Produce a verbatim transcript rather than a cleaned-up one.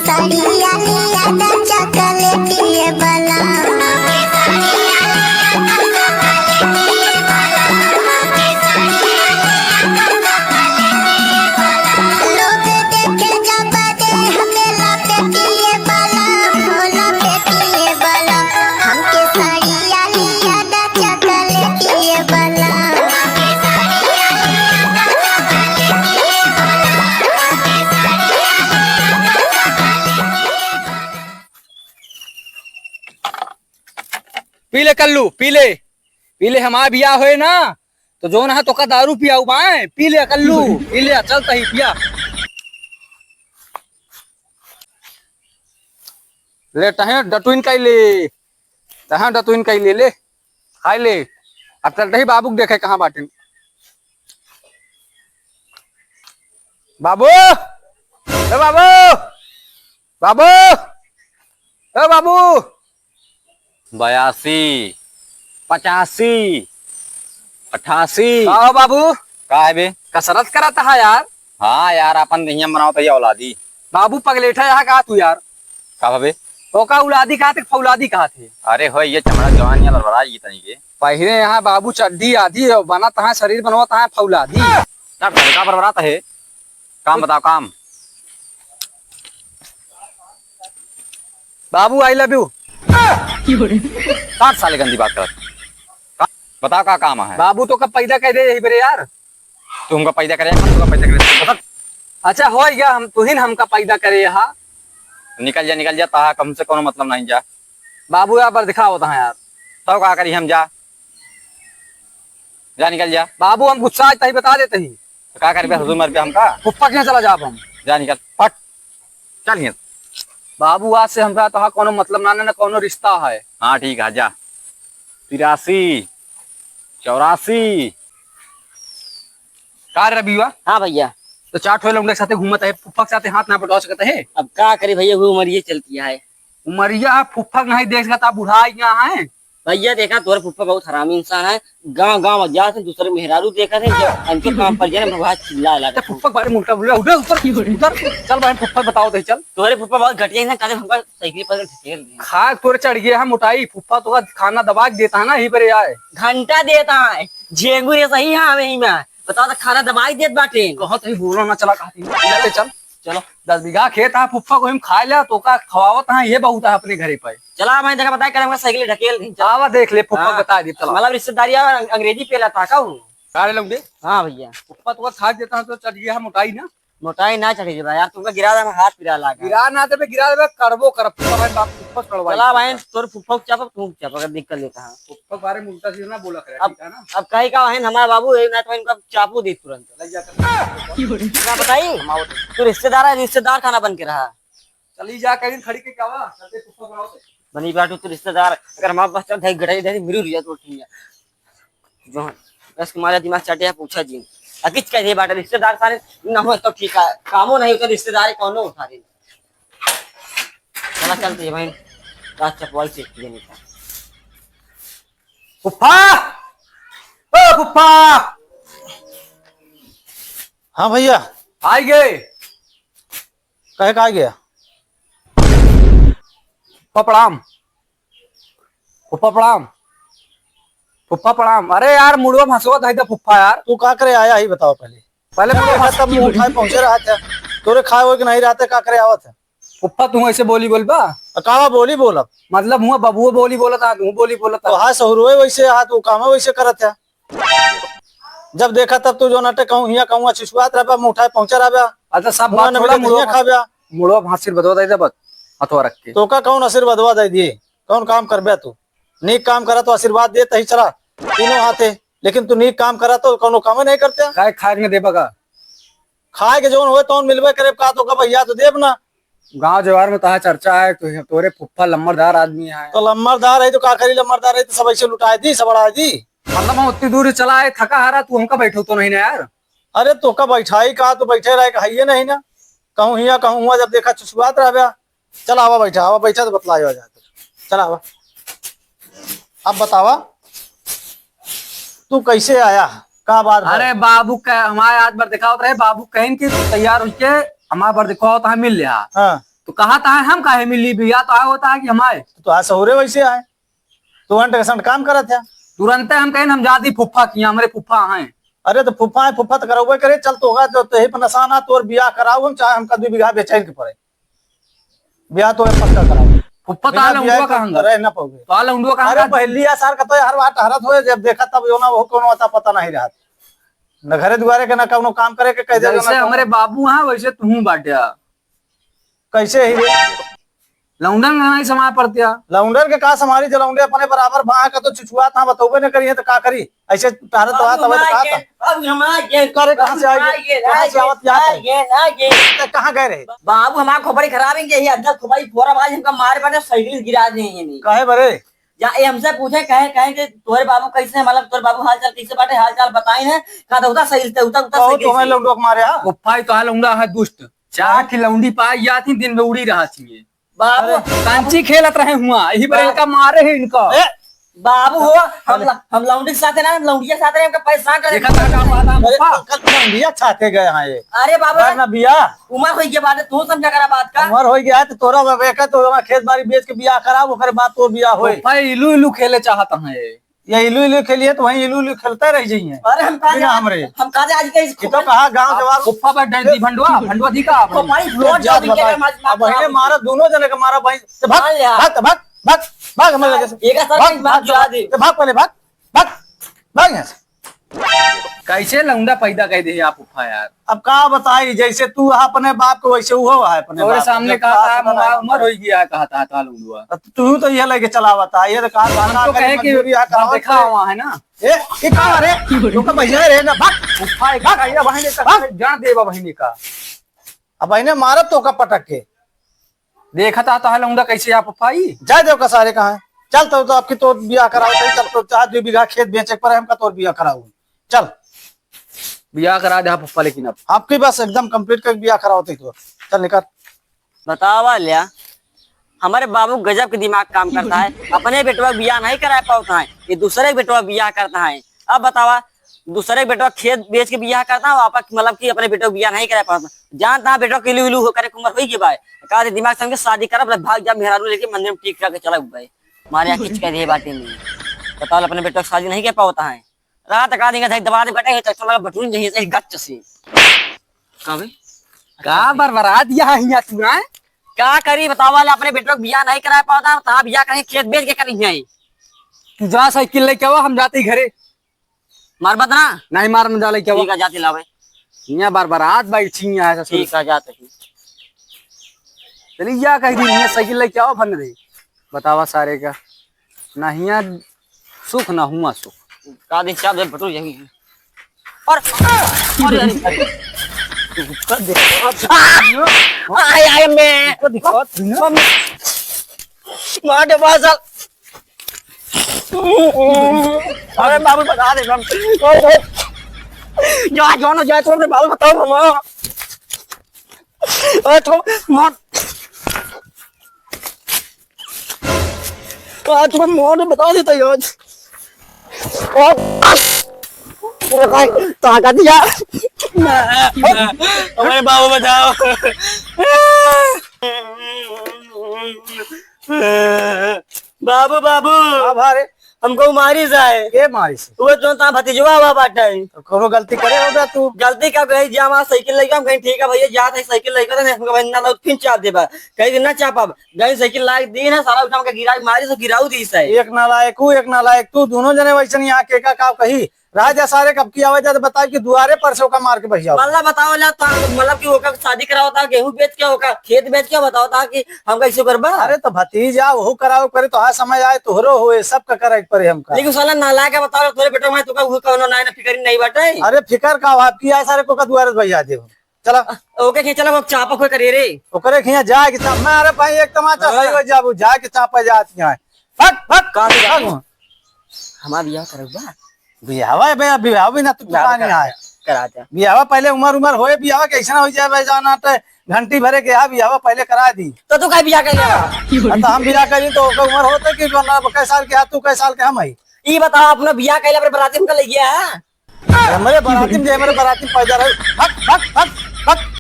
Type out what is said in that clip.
साड़िया लिया दा चॉकलेटी ये बलम। लोग देखे जब दे हमें लपेटी ये बलम, हो लपेटी ये बलम। हमके साड़िया लिया दा चॉकलेटी ये बलम। पी ले कल्लू, पी ले, पी ले, हमार बियाह होए ना, तो जौन है तोका दारू पियाऊ बाएं, पी ले कल्लू, पी ले, चल तही पिया। ले टहे डटुइन कइ ले, टहे डटुइन कइ ले, ले, खाइ ले। अब चल तही बाबू के देखे कहाँ बाटिन। बाबू, ए बाबू, बाबू, ए बाबू। बयासी, पचासी, अठासी। का हो बाबू? का है बे? कसरत करत हा यार। हाँ यार, अपन देहिया बनावत है औलादी। बाबू पगलेठा यहाँ का तू यार? का भवे? तो का औलादी कहा थे, फौलादी कहा थे? अरे हो, ये चमड़ा जवान ये लड़बड़ा ये तनी के। पहले यहाँ बाबू चड्डी आदि और बना तहाँ शरीर बनवा तहाँ फौलादी। तब का बरबरात है? काम बताओ, काम। बाबू, I love you। साठ साल गंदी बात करत। का-, बताओ, का काम है? बाबू, तोका पैदा कर दे यही बरे यार। तू हमका पैदा करे, हम तोका पैदा करे। बता। अच्छा, हो गया, हम, तू ही न हमका पैदा करे यहाँ। निकल जा, निकल जा, तहा हमसे कोनो मतलब नहीं जा। बाबू, यहाँ पर दिखावत है यार। तब का करी हम, जा। जा निकल जा। बाबू, हम गुस्सा आज तही बता देते ही। तो का करबे, हुजूर मरबे हमका? फुफ्फा के यहाँ चला जाब हम। जा निकल, फट। चल यहाँ। बाबू, आज से हमरा तोहा कोनो मतलब ना, ना, ना कोनो रिश्ता है। हाँ, ठीक है, जा। तिरासी, चौरासी। का रे रबिया? हाँ भैया। तो चार ठो लौंडे के साथे घूमत है, फुफ्फा के साथे हाथ ना बटाव सकत है। अब का करे भैया, वो उमरिये चलती है। उमरिया फुफ्फा के नहीं देख सकता, बुढ़ा गया है। भैया देखा, तोहरे फुफ्फा बहुत हरामी इंसान है। गांव गांव जात है, दूसरे मेहरारू देखत है, जब उनके काम पर जाए, वहाँ चिल्ला लगा। तो फुफ्फा के बारे में उल्टा बोल रहा है, उधर, उधर, उधर। चल भाई, फुफ्फा बताओ तो चल। तोहरे फुफ्फा बहुत घटिया है ना, कल हमका साइकिल पर ढकेल दिया। खा तोरे चढ़ गया है मोटाई, फुफ्फा तो खाना दबा के देता है ना, यही पर आए। घंटा देता है, झेंगू ये सही है हमें ही में। बताओ तो खाना दबाई देत बाटे। कहत है बोलो ना, चला कहती है। चल, चल। चलो। दस बीघा खेत है फुफ्फा को हम खा लिया, तो का खवावत है, ये बहुत है अपने घरे पे। चला मैं देखा बताए, कल हमका साइकिल ढकेल दी। चला। आवा देख ले फुफ्फा हाँ। बता दी, चला। मतलब रिश्तेदारी है, अंग-, अंग्रेजी पेला था का वो? सारे लोग दे। हाँ भैया। फुफ्फा तो खा देता है तो चढ़ गया है मोटाई ना। मोटाई ना चढ़े रे भाई, यार तुमका गिरा दे, हाथ पिरा लागा। गिरा ना देबे, गिरा देबे, करबो करब, फुफ्फा भाई, बाप फुफ्फा छोड़वाई। चला भाई, तोर फुफ्फा के चापब, तू चापब, अगर दिक्कत लेता है। फुफ्फा बारे में उल्टा सीधा ना बोला करे, अब, ठीक है ना? अब कहीं का है, हमारा बाबू है ना, तो इनका चापू दे तुरंत। चल जा, चल। क्या बताई? हम आवत हैं। तू रिश्तेदार है, रिश्तेदार खाना बन के रहा। चली जा, कहीं खड़ी के क्या हुआ? चलते फुफ्फा बनाओ तो। बनी बाटू तू रिश्तेदार, अगर हमारे पास चल, धई गड़ाई, धई मिरू रिया तो ठीक है। जो रस के मारे दिमाग चाटे है, पूछा जी। अकिच कह दे बाटे रिश्तेदार सारे, ना हो तो ठीक है, कामो नहीं होता रिश्तेदार कौनो उठा दे। चला चलते हैं भाई, रात चपवाई से देने का। फुफ्फा! ओ फुफ्फा! हाँ भैया। आई गए। कहे का आ गया? फुफ्फा प्रणाम। फुफ्फा प्रणाम। फुफ्फा प्रणाम। अरे यार, मुड़वा भसवा धइ दे फुफ्फा यार। तू का करे आया ही बताओ पहले। पहले मुड़वा भस- तब मुंह उठाए पहुंचे रहा था। तोरे खाए होए के नहीं रहते, का करे आवत है? फुफ्फा तू ऐसे बोली बोलबा? आ, कावा बोली बोलब? मतलब हुआ बबुओ बोली बोलत हा, तू बोली बोलत हा। तो हाँ सहुरुए वैसे हा, तू कामे वैसे करत है। जब देखा तब तू जो नटे कहूँ हियाँ कहूँ छिछुआत रहबा, मुंह उठाए पहुँचा रहबा। अच्छा, सब हुआँ बात न छोड़ा, मिले मुड़वा हियाँ खाबा। मुड़वा आशीर्वादवा दे दे बस, हथवा रख के। तोका कौन आशीर्वादवा दे दिए? कौन काम करबे तू? नीक काम करा तो आशीर्वाद दे तही चला तीनों हाथे, लेकिन तू नीक काम करा तो कौनो कामे नहीं करते। खाए, खाए के नहीं देबा का? खाए के जौन होए तौन मिलबे करे, का तोका भैया तो देब ना। गांव जवार में तहा चर्चा है, तो तोरे फुफ्फा लम्बरदार आदमी है। तो लम्बरदार है तो का करी, लम्बरदार है तो सब ऐसे लुटाए दी, सब अड़ाए दी। मतलब हम उतनी दूर चला आए, थका हारा, तू हमका बैठो तो नहीं ना यार। अरे तोका बैठाई का, तू बैठे रहे का हइये नहीं ना, कहूँ हियाँ कहूँ हुआँ, जब देखा छुछुआत रहबे। चल आवा बैठा, आवा बैठा तो बतलायो आ जाए। चल आवा। अब बतावा, तू कैसे आया, का बात है? अरे बाबू कह, हमारे आज बरदिखावत रहे, बाबू कहिन कि तू तैयार होके हमारे बरदिखावत हाँ मिल लिया। हाँ। तो कहा था हम काहे मिली बिया, तो आए होता है कि हम आए। तो आज सहुरे वैसे आए, तू अंट के संट काम करत है। तुरंते हम कहेन हम जाती फुफ्फा किया, हमरे फुफ्फा हैं। अरे तो फुफ्फा है, फुफ्फा तो करौबे करे, चल तो होगा तो, तो यही पर नशा ना, तोर बियाह कराऊ हम, चाहे हमका दू बीघा बेचैन के पड़े, बियाह तो पक्का कराऊ। फुफ्फा तो बिना आला बियाह उंडुआ के कहाँ गए? रह ना पाओगे। तो आला उंडुआ कहाँ अरे गए? पहली यार सार का तो हर बात हरत होए, जब देखा तब जो ना वो कौनो अता पता नहीं रहत। न घरे दुआरे के ना कौनो काम करे के कह दे, जैसे ना कौनो हमरे बाबू हैं वैसे तू बाट्या। कैसे ही रे? लौंडन के नहीं समाय पड़तिया। लौंडन के का समारी, जो लौंडे अपने बराबर भाई का तो छुछुआ था, बतौबे न करिए तो का करी? ऐसे टहरत बाबू, बात, तबे तो हमार का के, था? बाबू, हमार के, करे, कहाँ बाबू, से आए? हमार के, कहाँ से आवत, क्या करे? ये ना, ये। तो कहाँ गए रहे? बाबू, हमार खोपड़ी खराब है, यही अद्धा खोपड़ी फोड़ा, आज हमका मारे पड़े, साइकिल गिरा दे ये नहीं। काहे बरे? या ये हमसे पूछे, कहे, कहे कि तोरे बाबू कैसे हैं, मतलब, तोरे बाबू हाल चाल कैसे बाटे, हाल चाल बताई ना, का तो उता सही, उता, उता कहो, सही तुम्हें कैसे? लौंडो के मारे, हाँ? फुफ्फा ही तो हाल लौंडा है दुष्ट। चार हाँ? की लौंडी पाई जाती, दिन में उड़ी रहा थी ये। बाबू। अरे, कंची खेलत रहे हुआ, यही पर हाँ। इनका मारे है इनका। ए, बाबू हो, हम अरे। ल-, हम लौंडी के साथ है ना, हम लौंडिया के साथ है, हमका परेशान कर देखा था का बात है, अरे, फुफ्फा। कल लौंडिया के साथे गए हैं ये। अरे बाबू, बात ना बिया। उमर होई के बात है, तू समझा करा बात का। उमर होई गया है, तो तोरा बाबे का, तो हमार खेत बाड़ी बेच के बियाह कराओ, ओकरे बाद तोर बियाह होई। फुफ्फा इलू इलू खेले चाहत हैं। ये इलू इलू खेलिए तो वहीं इलू इलू खेलते रह जाइए। अरे हम कहा बिना जा-, हमरे। हम कहा जा आज के इस ये तो कहा गाँव जवार। फुफ्फा पर डर दी भंडवा, भंडवा दी का? तो भाई, रोज जात जाओ, इनके बताओ। घर मार-, अब मार-, बहिने मारा, दोनों जने के मारा भाई। तो भाग, हाँ यार। भाग, तो भाग, भाग, भाग, हमारे लगे से। एक असर भाग, नहीं, भाग, भाग, जवा दे। तो भाग पहले, भाग, भाग, भाग यहाँ से। कैसे लौंडा पैदा कर दे आप फुफ्फा यार? अब का बताई, जैसे तू है अपने बाप को, वैसे वो है अपने तोरे बाप को। सामने जब कहा का था, सुना उमर, ना उमर हो गया है, कहा था, था लौंडुआ। अब तू तो ये लेके चलावा था, ये तो कहा था, हम ना तो कहे करे कि मजबूरी है, कहा देखा से। हुआ है ना। ए, ये का रे? तू का भैया रे ना, भाग। फुफ्फा एक भाग। भैया बहिनी का भाग। जान देवा बहिनी का। अब बहिने मारत तो का पटक के। देखत आ तो है लौंडा कैसे आप फुफ्फाई? जाए देव का सारे कहाँ है? चल तो, तो आपकी तो बियाह कराओ, तो चल तो चाहे दो बीघा खेत बेचे पर हमका तोर बियाह कराओ। चल। बियाह करा दे आप फुफ्फा, लेकिन अब आपकी बस एकदम complete करके बियाह कराओ तो। चल निकल। बतावा ल्या, हमारे बाबू गजब के दिमाग काम करता है, अपने बेटवा का बियाह नहीं करा पावता है, ये दूसरे के बेटवा बियाह करता है। अब बतावा, दूसरे के बेटवा खेत बेच के बियाह करता है, वापस मतलब कि अपने बेटवा बियाह नहीं करा पावता। जानता है बेटवा के इलू इलू हो करे के उम्र होई के बाय, का दे दिमाग समझ के शादी करब, भाग जा मेहरारू लेके मंदिर में टीक करके चला गए। मारे यहाँ किच कह दिए बाटे में, बताओ अपने बेटवा की शादी नहीं कर पावता है। रात का दिन का दबा दे बेटा, ये तो लगा बटुन नहीं है गच्च से। का बे? का बरबरा दिया है यहाँ तू, हैं? का करी बतावा ले, अपने बेटवा का बियाह नहीं करा पावता, तो बियाह कहीं खेत बेच के करी है। तू जा साइकिल लेके आवा, हम जाते ही घरे। मार मत ना। नहीं मार, हम जा लेके आवा। ठीक है, जाते लावे। यहाँ बरबरात बैठी यहाँ है ससुर। ठीक है, जाते ही। चलिए या कह दी, यहाँ साइकिल लेके आओ फन रे। बतावा सारे का। ना हिया सुख ना हुआ सुख। का दिन चाप जब बटुर यही है। और, और यार, कर दे। आय, आय, मैं। कर दे, कर दे। मार दे, बासल। अरे बाबू, बता दे, हम। जा, जा ना, जा, तो अपने बाबू बताओ, मामा। अरे तो, मार। आज मैं मोहन बता देता यार। ओ, ओ भाई, ताकत यार। हमारे बाबू बचाओ। बाबू, बाबू। हाँ भाई। हमको मारी जाए। के मारी से? वो जो ता भतीजवा हुआ बाटे। तो कोनो गलती करे होगा तू? गलती का कही, जा हमारा साइकिल लेके हम कहीं, ठीक है भैया, जा थे साइकिल लेके, तो हमको बहिन ना लो, फिर चाप देबा। कहीं दिन ना चाप अब। गई साइकिल लायक दी ना, सारा उठा के गिरा, मारी से गिराऊ दी से। एक नालायक हूँ, एक नालायक तू, दोनों जने वैसे नहीं आके का, का कही? राजा सारे कब की आवे जा तो बताए कि दुआरे पर से ओका मार के बहिया। मल्ला बताओ ला, तो मतलब कि ओका शादी कराओ था, गेहूं बेच के, ओका खेत बेच के बताओ था कि हम कैसे करबा? अरे तो भतीजा, वहू कराओ करे, तो हाँ समय आए, तोहरो होए, सबका करे के पड़े हमका। लेकिन साला नालायक है, बताओ, तोरे बेटा मैं तुका वो कौनो नाय ना फिकर नहीं बाटे। अरे फिकर का, आपकी आए सारे को का दुआरे भैया दे। चला। ओके, खींच चला, वो चापा कोई करे रे। ओकरे खिया जाए के चाप, मैं, अरे भाई, एक तमाचा हाँ। सही हो जाबू, जाए के चापा जात यहाँ। भाग, भाग, का भी भाग। हमार बियाह करब बा? बियाहवा बे, बियाह भी ना तू ना, दुकान करा, आए। करा दे। बियाहवा पहले उमर, उमर होए, बियाहवा कैसे ना हो जाए भाई, जाना तो घंटी भरे के यहाँ बियाहवा पहले करा दी। तो तू काहे बियाह कर लेगा? अब तो हम बियाह करी तो ओकर उमर होते कि मतलब कै साल के, तू कै साल के हम हई? ई बताओ, अपना बियाह कैला पर बराती हमका ले गया है? हमरे बराती में, हमरे बराती में पैदा रहे। भाग, भाग, भाग, भाग।